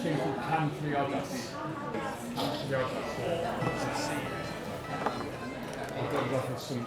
Tune called Cam Priodas. Cam Priodas. I've got it off of some...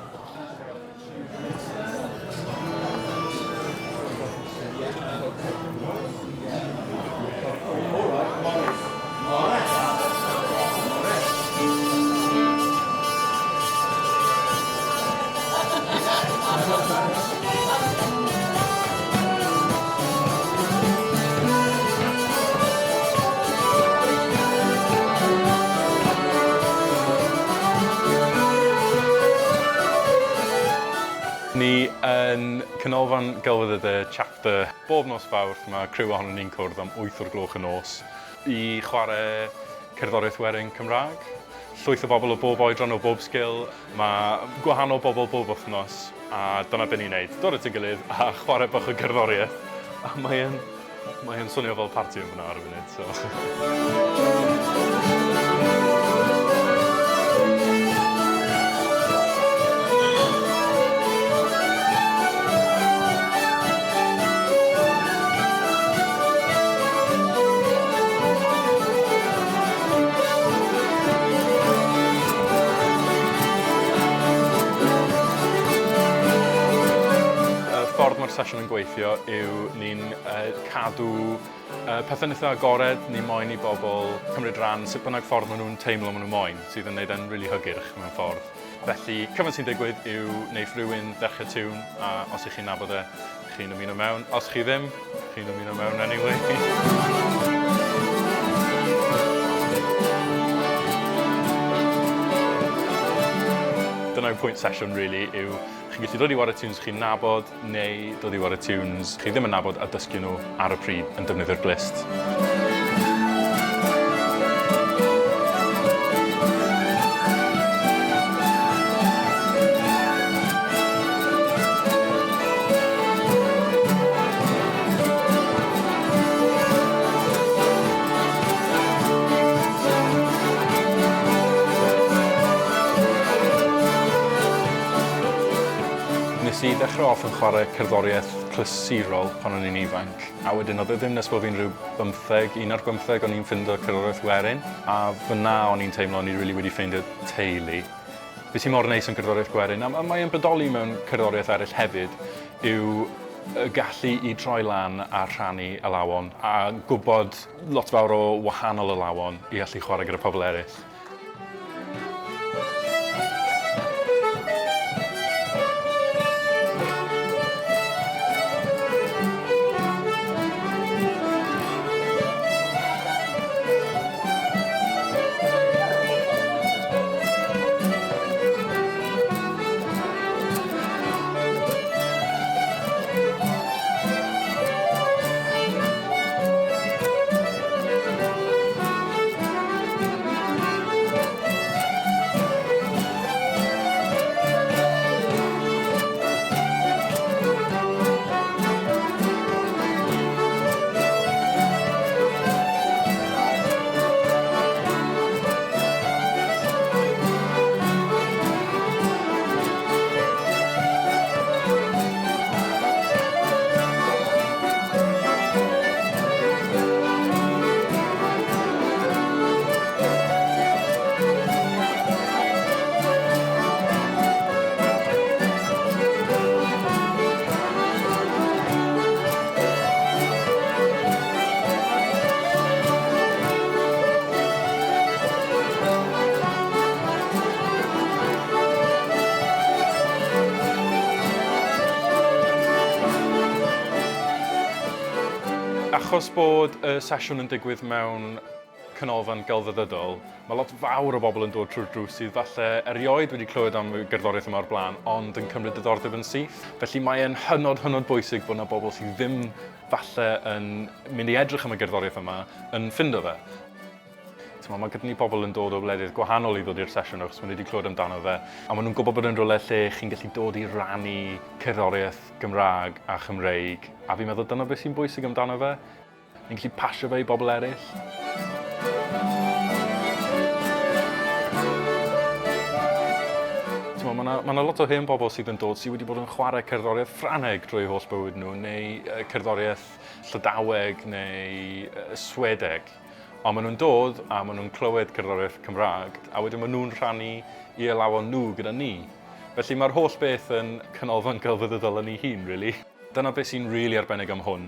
Ni yn Canolfan Gelfyddydau Chapter. Bob nos Fawrth mae criw ohonon ni'n cwrdd am 8 o'r gloch y nos i chwarae cerddoriaeth werin Cymraeg. Llwyth o bobl o bob oedran, o bob sgil. Mae gwahanol bobl bob wythnos a dyna be ni'n neud, dod at ei gilydd a chwarae bach o gerddoriaeth. A mae e'n mae e'n swnio fel parti yn fan'na ar y funud, so. Y ffordd mae'r sesiwn yn gweithio yw ni'n cadw pethau'n eitha agored, ni moyn i bobl cymryd rhan sut bynnag ffordd maen nhw'n teimlo maen nhw moyn, sydd yn neud e'n rili hygyrch mewn ffordd. Felly, cyfan sy'n digwydd yw wneith rhywun ddechrau tiwn, a os ych chi'n nabod e, chi'n ymuno mewn. Os chi ddim, chi'n ymuno mewn anyway. Dyna yw pwynt sesiwn really, yw chi'n gallu dod i ware tunes chi'n nabod neu dod i ware tunes chi ddim yn nabod a dysgu nhw ar y pryd yn defnyddio'r glust. Nes i ddechrau off yn chwarae cerddoriaeth clasurol pan o'n i'n ifanc, a wedyn oedd e ddim nes bod fi'n rhyw bymtheg, un ar bymtheg o'n i'n ffindo cerddoriaeth werin, a fyna o'n i'n teimlo o'n i rili wedi ffeindio teulu. Be sy'n mor neis yn cerddoriaeth gwerin, a mae e'n bodoli mewn cerddoriaeth eraill hefyd, yw y gallu i droi lan a rhannu alawon a gwybod lot fawr o wahanol alawon i allu chwarae gyda pobl eraill. Achos bod y sesiwn yn digwydd mewn canolfan gelfyddydol, mae lot fawr o bobl yn dod trwy'r drws sydd falle erioed wedi clywed am y gerddoriaeth yma o'r blaen, ond yn cymryd diddordeb yn syth. Felly mae e'n hynod, hynod bwysig bod yna bobl sydd ddim falle yn mynd i edrych am y gerddoriaeth yma yn ffindo fe. T'mo', mae gyda ni pobl yn dod o wledydd gwahanol i ddod i'r sesiwn achos maen nhw wedi clywed amdano fe, a maen nhw'n gwybod bod e'n rhywle lle chi'n gallu dod i rannu cerddoriaeth Gymraeg a Chymreig, a fi'n meddwl dyna beth sy'n bwysig amdano fe. Ni'n gallu pasio fe i bobl eraill. T'mo', ma' 'na ma' 'na lot o hen bobl sydd yn dod sydd wedi bod yn chwarae cerddoriaeth Ffrangeg drwy eu holl bywyd nhw, neu cerddoriaeth Llydaweg neu Swedeg. Ond maen nhw'n dod a maen nhw'n clywed cerddoriaeth Cymraeg, a wedyn maen nhw'n rhannu i alawon nhw gyda ni. Felly mae'r holl beth yn canolfan gelfyddydol yn ei hun, really. Dyna beth sy'n really arbennig am hwn.